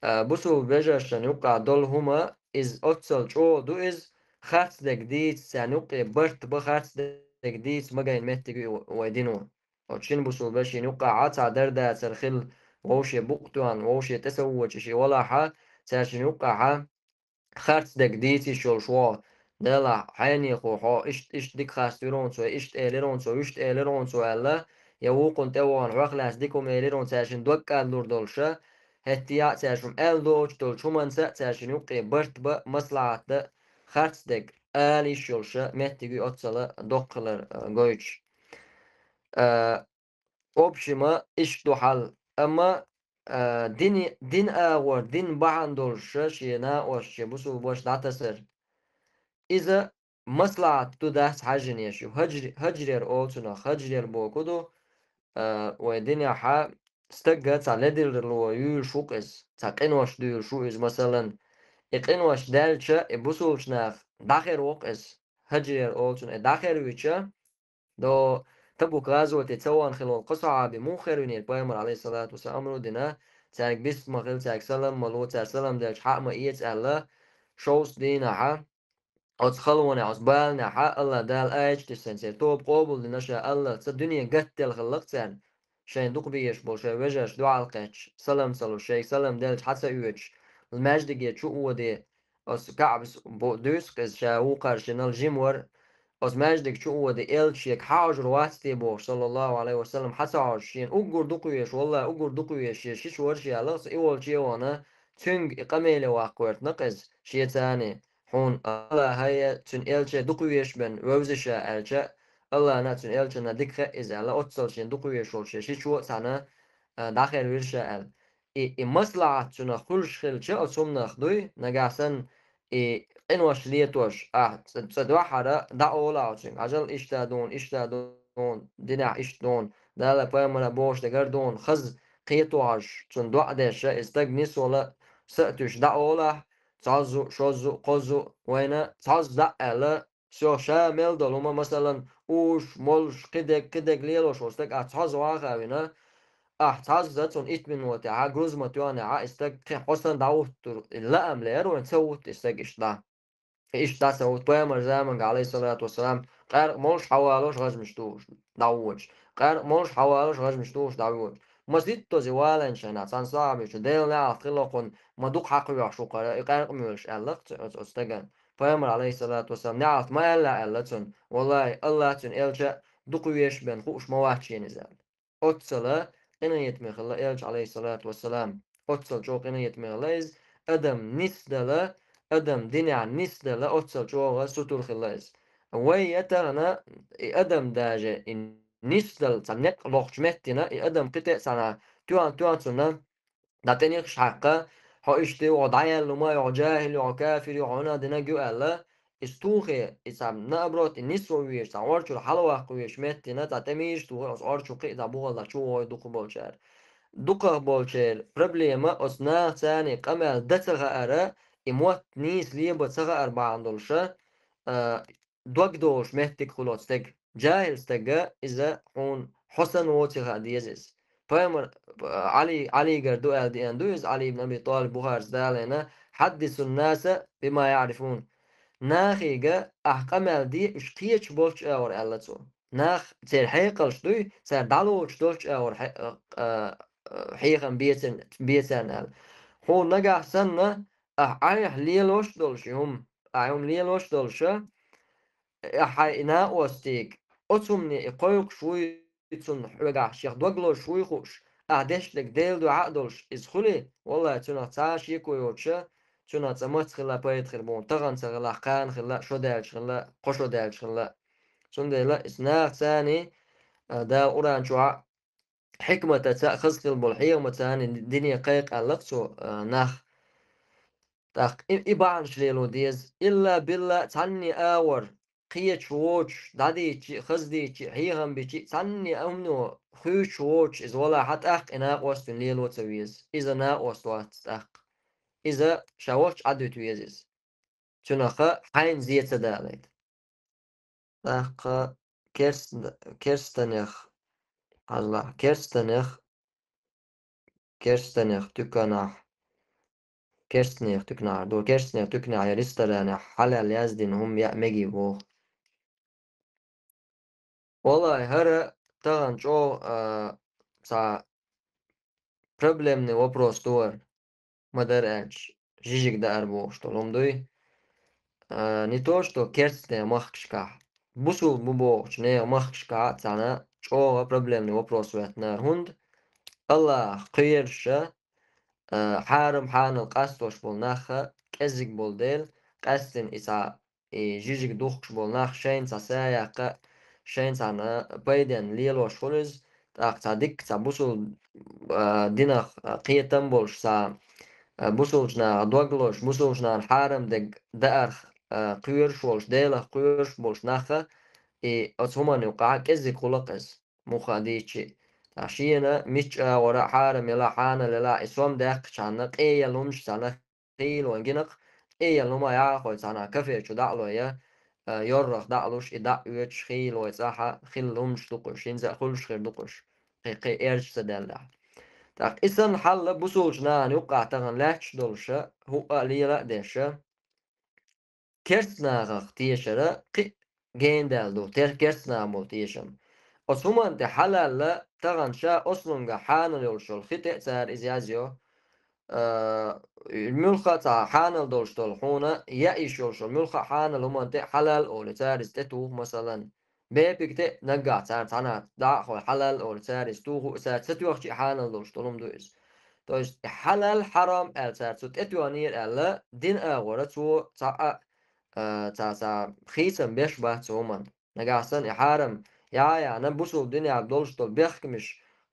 А, бусулба вежаршна юккъехь долу хӀума, иза оццал чӀогӀа ду иза, харц дерг дийца, царна юккъе барт бан харц дерг дийца магийна меттиг ю и вай дино. Оцу шина бусулба вешина юккъехь а цхьа дар-дацар хилла, вовше букъ тоьхна, вовше тӀе ца вогӀучу шен валахь а, цаьршинна юккъехь а харц дерг дийца йиш йолуш вогӀу. Делахь, хьенехо, хьо иштта, иштта дика харц вира хьуна цо, иштта элира хьуна цо, вуьшта элира хьуна цо аьлла, я вукхунна тӀе вахана хьох лаьцна дика хӀума элира хьуна, цаьршинна дог кӀадлур долуш а, хӀетте а цаьршинна аьлла доцуш долчу хӀуманца цаьршинна юккъе барт бан, маслахьат дан, харц дерг ала йиш йолуш а меттиг ю оццал доккха хилар, а, гойтуш. А, Общем, иштта ду хьал. Амма, а, дини-, дин агӀор, дин бахьана долуш шен накъосташ, шен бусулба ваша дӀатасар. Иза маслахьат ду, дац хьаьжжинеш ю. Хьаьжр-, хьаьжрера олу цунах, хьаьжрера бохург ду, а, вай динехь а стага цхьа ледарло юьйлуш ву-кх иза, цхьа къинош дуьйлуш ву иза, масалан. И къинош даьлча, и бусулбачу нах дӀахер ву-кх иза. Хьаьжрера олу цунах, и дӀахервича, До Табук гӀазоте ца вахана хилла волу кхо сахьаби муха хервинера, пайхамар, алейхиссалату вассалам, амру дина, цаьрга бист ма хила, цаьрга салам ма ло, цара салам делча хьаъ ма эца аьлла, шовзткъа дийнахьа, оцу халонехь, оцу баланехьа, Аллах Дала аят тиссина церан тоба къобалдина ша, Аллах ца дуьне гатделла хилла-кх царна, шайна дукха безаш болу шайн вежарша дуьхьал кхетча, салам ца луш, шайга салам делча хьа ца оьцуш, маьждиге чу оде, Оцу Каъбас бу-, дуьйцу-кх иза, ша вукхаршинал жима вара. Оцу маьждиг чу оде, элча шега хьан хьожур вац те бохуш, саллаллаху алейхи ва саллам, хьан ца хьожуш, шена уггар дукха везаш, валлахи, уггар дукха везаш, шен шиша вара шен аьлла, и волчу а вахана, цуьнга и къамеле ваккха гӀоьртина-кх иза, шен царний, хьуна Аллахьа я цуьнан элча дукха везаш бен вевза ша аьлча, Аллахьна а цуьнан элчанна дика хаьа иза аьлла, оццал шена дукха везаш волчу шен шичо а цхьаьна, а, дӀахервира ша аьлла. И, и маслахьат цунах хуьлуш хилча, оцу хӀуманах дуй, нагахь санна и къинош летош, ахь ца, ца дуьххьара дӀаолахь оцуьнга. Хьажал, иштта дуна, иштта дуна, динехь иштта дуна, Дала пайхамара бохуш дагар дуна, хаза кхетош, цунна доӀа деш, и стаг нисвала са а туьйсуш дӀаолахь, цхьоззу, шоззу, кхоззу, вайна цхьозза дӀа а аьлла, Всё, ша мел долу хӀума, масалан, уш, молуш, кхидерг, кхидерг лелош волу стаг ахь цхьозза ваха а вина, ахь цхьозза цунна итт минотехьа, груз ма тоьхнехьа, и стаг кхин хьо санна дӀахӀуттур, и лаам лаьара вайн, ца хӀутту и стаг иштта дӀа. Иштта дӀа ца хӀутту, пайхамар заманга, алейхиссалату вассалам, къаьркъа молуш хьавалош гӀажмаш тухуш дӀавоьдуш, къаьркъа молуш хьавалош гӀажмаш тухуш дӀавоьдуш. Маситтаза валанчу хенахь, цхьана сахьабичу, Делан неӀалт хилла хьуна, ма дукха хьакхоьхьуш ву хӀара, и къаьркъа молуш аьлла-кх цу, оцу, оцу стагана. Пайхамар, алейхиссалату вассалам, неӀалт ма аьлла аьлла цунна, валлахи, Аллах цуьнан элча дукха везаш бен хууш ма вац шена иза аьлла. Оццала къинхетаме хилла элча, алейхиссалату вассалам. Оццал чӀогӀа къинхетаме хилла иза, адам нисдала, адам динехь нисдала, оццал чӀогӀа сутур хилла иза. Вай я тахана, и адам даже и нисдала цхьа некъ лохучу меттина, и адам кхин тӀе а цхьана тоьхна-тоьхна цунна, ДӀатӀенихаш хьаккха, хьо иштта хьо дӀаяьлла ма ю, хьо жахӀил ю, хьо кафир ю, хьо хӀунах динарг ю аьлла, иза тухе, иза цхьа наоборот, и нисван везаш, цхьа Ӏорчуьра хьалаваккха везаш меттина, цхьа тӀемийша тухе, оцу Ӏорчу кхин а цхьа бухалла чу вогӀий дукхахболчара. Дукхахболчеран проблема оцу нахаца къамел дан ца хаара, и мотт нийса лебан ца хаара бахьана долуша, а, дог долуш меттиг хуьлу оцу стеган. ЖахӀил стага иза хьуна хьо санна воций хаа деза иза. Пайхамар, Ӏали, Ӏалигара ду аьлла деана ду иза, Ӏали ибн Аби ТӀалиб бухарца далийна: «Хьаддисун наса бима яӀрифун». Нахига ахь къамел де уьш кхеташ болчу агӀор, аьлла цо. Нах церан хьекъалш дуй, цара дӀалоцуш долчу агӀор хье-, а, а, хьехам бе царна, бе царна аьлла. Хьуна нагахь санна, ахь айхьа лелош а долуш и хӀума, ахь и хӀума лелош а долуша, ахь хьайн и накъостиг оцу хӀумане и кхойкхуш вуй, цунна хьоьгахь шех дог лозуш вуй хууш, ахь дешнарг Делан дуьхьа а долуш, иза хуьлий, валлахи, цунах цхьа а шеко йоцуша, цунах цкъа маца хилла пайда хир бу хьуна, тахана ца хилахь, кхана хилла, шо даьлча хилла, кхо шо даьлча хилла. Цундела иза нахаца, а, Дала Къуръан чохь а хьикматаца а, хаза хила болу хьехамаца а дине кхайкхаллакх цо, а, нах. ТӀаккха и, и бахьанаш лело деза. Илла билла цхьанне агӀор кхечу воцуш, дӀадийчи, хаздийчи, хьехам бичи, цхьанне а хӀумано хуьйцуш воцуш иза валахьа, тӀаккха и накъост вина лело ца веза. Иза накъост вац тӀаккха. Иза ша волчу Ӏадуьту веза иза. Цуьнах хьайна зе ца далийта. ТӀаккха керст-, керстанех, хьажал, керстанех, керстанех туьканахь, керстанех туьканахь, ду, керстанех туьканахь я ресторанехь хьалал яздина хӀума яа мегий боху. Валлай, хӀара тахана чӀогӀа, а, цхьа проблемный вопрос ду хӀара, ма-дарра аьлча, жижиг даар бохуш долу хӀума дуй. А, не то что керстанех махкашкахь, бусулба бу бохучу нехан махкашкахь а цхьаьна чӀогӀа проблемный вопрос веттинера. ХӀунда Аллахьах кхоьруш а, а, хьарам-хьанал къастош болу нах а кӀеззиг болу дела, къаьсттина и цхьа и жижиг духкуш болу нах шайна цхьа са яккха, шайна цхьаьна пайденна лелош хуьлу иза, тӀаккха цхьа дикка цхьа бусул-, а, динах, а, кхетам болуш цхьа, а, бусулчу наха дог лозуш, бусулчу нахана хьарам дерг даарх, а, кхоьруш волуш, Делах кхоьруш болуш нах а, и оцу хӀуманна юкъахь кӀеззиг хуьлу-кх иза, муха а дийцчи. Ткъа шена мичча агӀора а хьарам елахь, хьанал елахь, и сом даьккхичхьана къе елла хӀуманаш цхьаьна хийла вайн гина-кх, къе елла хӀума яхьа а хой цхьаьна кафе чу дӀа а лой я, а, йоррах дӀа а луш, и дӀа а оьцуш хийла вай цӀахь а хилла хӀуманаш ду-кх уьш, хӀинца а хуьлуш хир ду-кх уьш, кхин кхин эрча ца даьллехь. ТӀаккха и санна хьал а бусулчу нахана юккъахь тахана лаьтташ долуш а, хӀуъа а лела а деш а, керстанахах тешар а кхин а генадаьлла ду, тер-, керстанахана болу тешам. Оцу хӀуманна тӀе хьалалла тахана ша ослунгахь хьанал йолуш йолу хи тӀе а цара иза язйо, а, муьлхха а цхьа хьанал долуш долу хьуна яа йиш йолуш йолу муьлхха а хьанал хӀуманна тӀе а хьалал олий, цара иза тӀетуху, масалан, бепиг тӀе а наггахь цара цхьаьна дӀа а хой хьалал олий, цара иза туху а, цара ца тоьхчи а хьанал долуш долу хӀума ду иза. То есть хьалал, хьарам аьлла цара цу тӀетоьхнера аьлла, дин агӀора цо цхьа а, а, цхьа, цхьа хийцам беш бац цу хӀуманна. Нагахь санна и хьарам яхьа а яхьна, бусул динехь долуш долу бехкамаш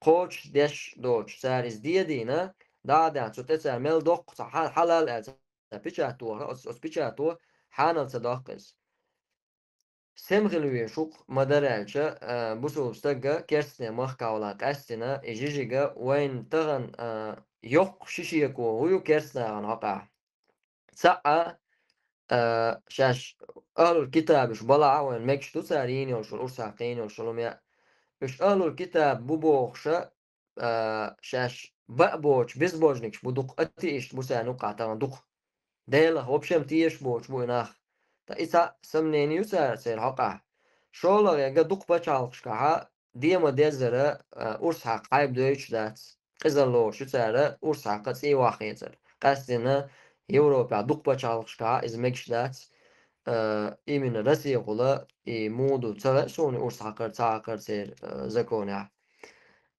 кхочушдеш доцуш, цара иза де а дийна, дӀа а даьхна, цу тӀе цара мел доккху цхьа хьа-, хьалал аьлла цхьа печать тохура, оцу, оцу печато хьанал ца доккху иза. Сема хила веза шух, ма-дарра аьлча, а, бусулба стага керстанех махкахь валахь къаьсттина и жижиг а вайна тахана, а, йоккха ши шеко хӀун ю керстанахана хьокъехь. Цхьаъ а, а, шаьш ахӀлул китабаш балахь а вайна мегаш ду цара йийна йолуш йолу, урс хьакха йийна йолуш йолу хӀума яа. Уьш ахӀлул китаб бу бохуш а, а, шаьш баа боцуш безбожникаш бу дукха, атеисташ бу царна юккъахь тахана дукха. Делах вообще-м тешаш боцуш бу и нах. Ткъа и цхьаъ сомнени ю цара церан хьокъехь. ШолгӀа ерг а, дукха пачхьалкхашкахь а де ма-деззара, а, урс хьакха хьайба дойтуш дац. Къизалла лоруш ю цара урс хьакха цӀий охьахецар. Къаьсттина Европехь дукха пачхьалкхашкахь а иза мегаш дац. А, именно Россехула и муха ду ца хаьа суна, урс хьакхар, ца хьакхар церан, а, законехь.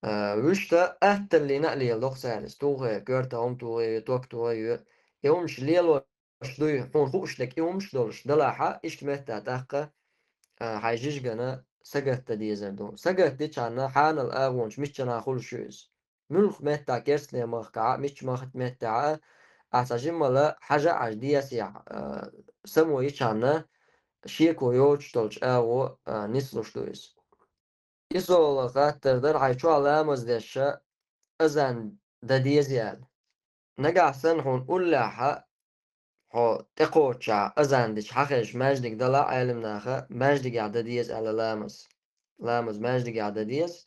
А, вуьшта атталлина а леладо-кх цара иза, тухе, коьрта хӀума тухе, ток тухе. И хӀуманаш лелош дуй, хьуна хууш дерг и хӀуманаш долуш далахь а, иштта меттехь тӀаккха, а, хьайн жижигана сагатдан дезар ду. Сагатдичхьана хьанал агӀонаш миччанхьа хуьлуш ю иза. Муьлхха меттехь керстанех махкахь а, мичча мах-, меттехь а, ахь цхьа жиммала хьажа а хьажа десехь, а, само йичхьана, шеко йоцуш долчу агӀо, а, нислуш ду иза. ИзолгӀа хаттар дара, хьайн чохь ламаз деш а азан дан деза аьлла. Нагахь санна хьуна уллехь а, хьо тӀекхоччехь азан дича хьан хезча маьждиг далахь а, Ӏелам наха маьждигехь дан деза аьлла ламаз. Ламаз маьждигехь дан деза.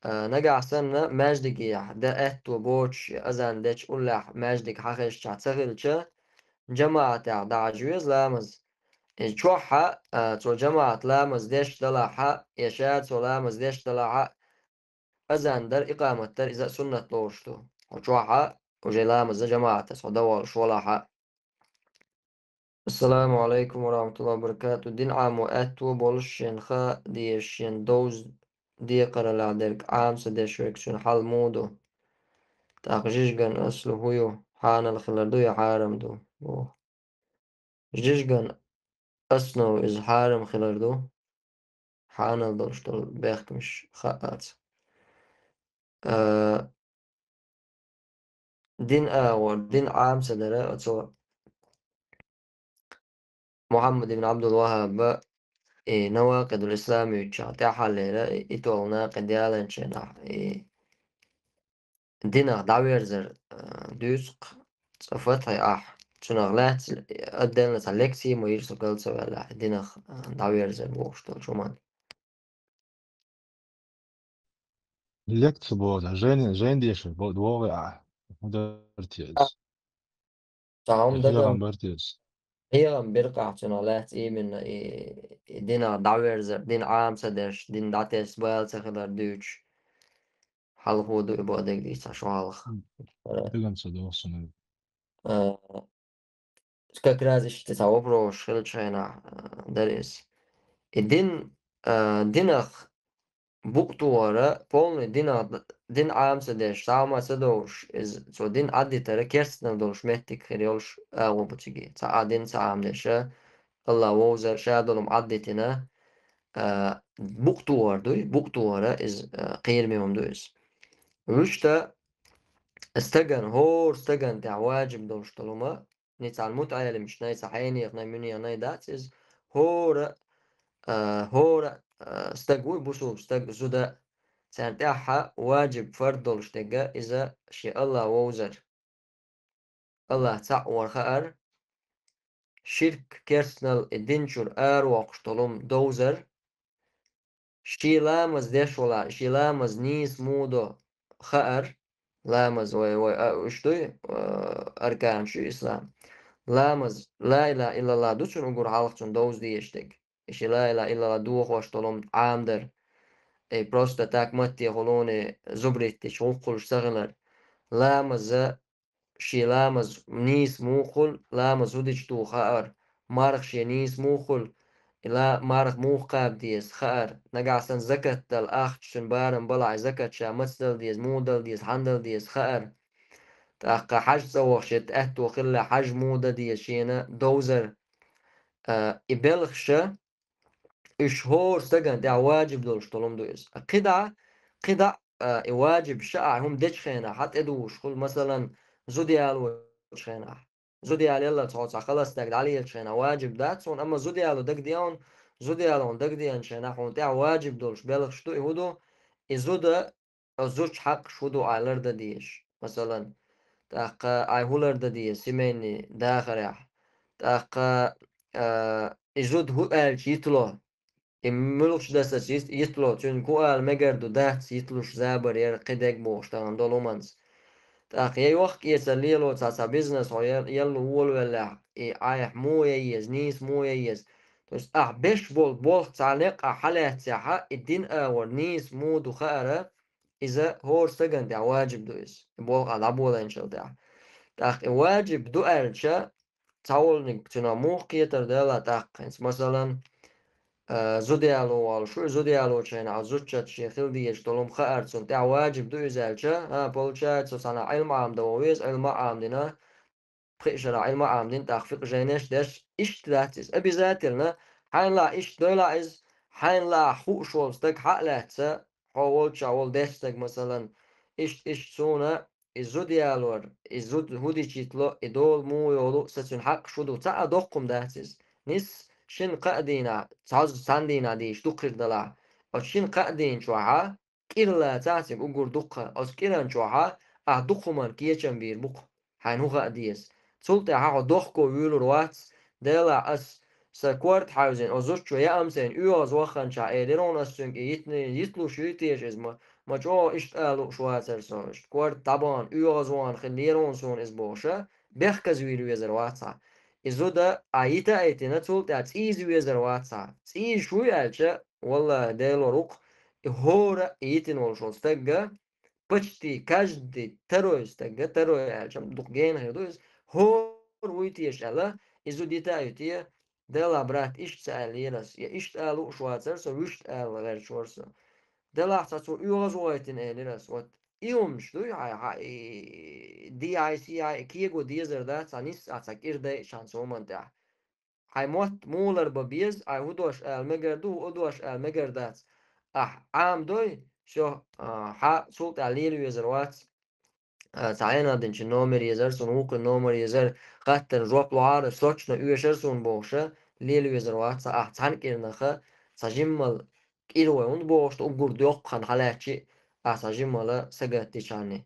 А, нагахь санна маьждигехь дан аьтто боцуш, азан дечу уллехь маьждиг хьан хезчахь ца хилча, жамаӀатехь дӀахьажа веза ламаз. И чохь а, а, цо жамаӀат ламаз деш далахь а, я ша цо ламаз деш далахь а, азан дар, икъамат дар, иза а суннат лоруш ду. Хьо чохь а уже ламаза жамаӀатаца хьо дан волуш валахь а. Ассаламу алайкум ва рахматуллахи ва баракату. Дин Ӏамо аьтто болуш, шен хаа дезаш, шен довза декхараллехь дерг Ӏама ца деш верг, цуьнан хьал муха ду? ТӀаккха жижиган аслу хӀун ю? Хьанал хилар ду я хьарам ду? Боху. Жижиган основа иза хьарам хилар ду, хьанал долуш долу бехкамаш хааца. А, дин агӀор, дин Ӏамсадара оцо Мухьаммад ибн Ӏабдул-ВахӀаба и Навакъидул-Ислам юьйцучохь тӀаьххьаллера и, и тола накъид яланчийнахь, и динах дӀаверзар, а, дуьйцу-кх цкъа Фатхье ахь. Цунах лаьцна отдельно цхьа лекци ма йира со кал ца ваьллехь, динах, а, дӀаверзар бохуш долчу хӀуманна. Лекци боху, жайна, жайна дешар бо-, боху ахь. ХӀун дара те иза? Цхьа хӀума дагахь. Хьехам бара те иза? Хьехам бира-кх ахь цунах лаьцна именно и, и динах дӀаверзар, дин Ӏама ца деш, дин дӀатесна бала ца хилар дуьйцуш. Хьалха ду и боху дерг дийца шо хьалха. М. Дагахь ца доху суна. А, как раз иштта цхьа вопросаш хиллачу хенахь, а, дара иза. И дин, а, динах букъ тухара, полный динах, дин Ӏама ца деш, схьа а ма ца довш, иза цо дин Ӏаддитара керстанал долуш меттиг хир йолуш агӀо бу цига. Цхьа а дин ца Ӏамадеш, Алла вовзар, ша долу хӀума Ӏаддитина, а, букъ тухар дуй, букъ тухара иза, а, кхераме хӀума ду иза. Вуьшта стагана, хӀора стагана тӀехь ваджиб долуш долу хӀума, ницкъан мутаӀелимаш най, цхьа хьенех най, муьнех най дац иза, хӀора, а, хӀора, а, стаг вуй, бусулба стаг, зуда, царна тӀехь ваджиб, фард долуш дерг иза шен Алла вовзар. Аллах цхьаъ вар хаар, ширк, керстанал и дин чуьра аравоккхуш долу хӀума довзар, шен ламаз деш вала, шен ламаз нийса муха до хаар, ламаз вай, вай, а, уьш дуй, а, арканаш ю ислам. Ламаз, ла илаха иллаллах ду цуьнан уггар хьалха цунна довза дезаш дерг. И шен ла илаха иллаллах дохош долу хӀума Ӏамадар. И просто так матте хуьлуний зубриттича гӀуллакхаш ца хилар. Ламаза шен ламаз нийса муха хуьлу, ламаз хӀун дича ду хаар, марха шен нийса муха хуьлу, и ла-, марха муха кхаба деза хаар, нагахь санна закат дала ахча цуьнан барам балахь, и закат ша маца дала деза, муха дала деза, хьанна дала деза хаар. ТӀаккха хьаьж цӀа вахча, аьтто хилла хьаьж муха дан деза шена довзар. А, и белхаша, уьш хӀора стагана тӀехь ваджиб долуш долу хӀума ду иза. КхидӀа, кхидӀа, а, и ваджиб ша ахь хӀума дечу хенахь, хьан тӀедугӀуш хуьлу, масалан, зуда ялочу хенахь. Зуда ялаелла цхьа, цхьа халас стаг дӀалелачу хенахь, ваджиб дац хьуна, амма зуда яло дагадеана, зуда яло хьуна дагадеанчу хенахь, хьуна тӀехь ваджиб долуш белхаш ду, и хӀун ду? И зуда Оцу зудчун хьакъаш хӀун ду ахь лардан дезаш? Масалан, тӀаккха ахь хӀун лардан деза, семейный дахарехь? ТӀаккха, а, и зуда хӀун аьлча йитло? И муьлхачу дасаца йит-, йитло, цуьнга хӀун ала мегар ду, дац йитлуш забар яра, кхидерг бохуш тахана долу хӀуманца. ТӀаккха я йохка-эцар лело цхьа, цхьа бизнес хьо ял-, ялла волавеллехь, и айхьа муха ян еза, нийса муха ян еза. То есть ахь беш болу болх цхьа некъ ахь хьалаьццехьа, и дин агӀор нийса муха ду хаара, иза хӀора стагана тӀехь ваджиб ду иза, и болх ахь дӀаболайначул тӀехь. ТӀаккха и ваджиб ду аьлча, цхьа волниг цуьнан муха кхетар дала тӀаккха хӀинца. Масалан, а, зуда яло волуш ву, зуда ялочу хенахь зудчуьнца шен хила дезаш долу хӀума хаара цунна тӀехь ваджиб ду иза аьлча, а, получается, со цхьана Ӏилма Ӏамдан ван веза, Ӏилма Ӏамдина, пхи шарахь Ӏилма Ӏамдина, тӀаккха фикъ жайнаш деш, иштта дац иза. Обязательно, хьайна лаахь иштта дойла иза, хьайна лаахь хууш волу стаг хьа а лаьцна, хьо волчохь волу дешна стаг, масалан, иштта, иштта суна, и зуда ялор, и зуда хӀун дича йитло, и дола муха йолу, сан цуьнан хьакъаш хӀун ду, цхьа а доккха хӀума дац иза. Нисса шина-кхаа дийнахь, цхьа, цхьана дийнахь дийча дукха хир далахь. Оцу шина-кхаа дийна чохьа, кӀира лацахь цига уггар дуккха, оцу кӀиран чохьа ахь дукха хӀуманна кечам бийр бу-кх, хьайна хӀун хаа деза. Цул тӀаьхьа хьо дохко вуьйлур вац, делахь ас сан корта хьаьвзина, оцу зудчо яам сайна оьгӀаз вахханчохь элира хьуна ас цуьнга, и йитни-, йитлуш юй теша иза, ма, ма чӀогӀа иштта ала лууш вацара со, иштта корта дӀабахана, оьгӀаз вахана хиллера хьуна суна иза бохуша, бехказавийр везар вац хьа. И зуда ахь йита а йитина, цул тӀаьхьа цӀийза везар вац хьа. ЦӀийзаш вуй аьлча, валлахӀи, Делора ву-кх, и хӀора а йитина волуш волу стагга, почти каждый второй стагга, второй аьлча, дукха гена хир ду иза, хӀора вуй теша аьлла, и зуда йита а йитий, делахь, брат, иштта ца аьллера ас, я иштта ала лууш вацара со, вуьшта ала гӀерташ вара со. Делахь, цхьа цо оьгӀаз вахийтина элира ас, вот, и хӀуманаш дуй хьайн, хьан, и, ди хьайн, си хьайн, кего дезар дац, цхьа нисса ахь цхьа кӀира дайча хьан цу хӀуманна тӀехь. Хьайн мотт муха ларбан беза, ахь хӀун дош ала мегар ду, хӀун дош ала мегар дац. Ахь Ӏамадой, всё, а, хьа цул тӀаьхьа лела везар вац, а, цхьа Ӏенадинчу номер езар суна, вукху номер езар, хаттарна жоп лохьара, срочно оьшар суна бохуша, лела везар вац, ахь цхьана кӀирнаха, цхьа жиммал кӀира вай хӀунда бохуш, уггар доккха хан хьалаьцчи, ахь цхьа жиммала сагатдичхьана.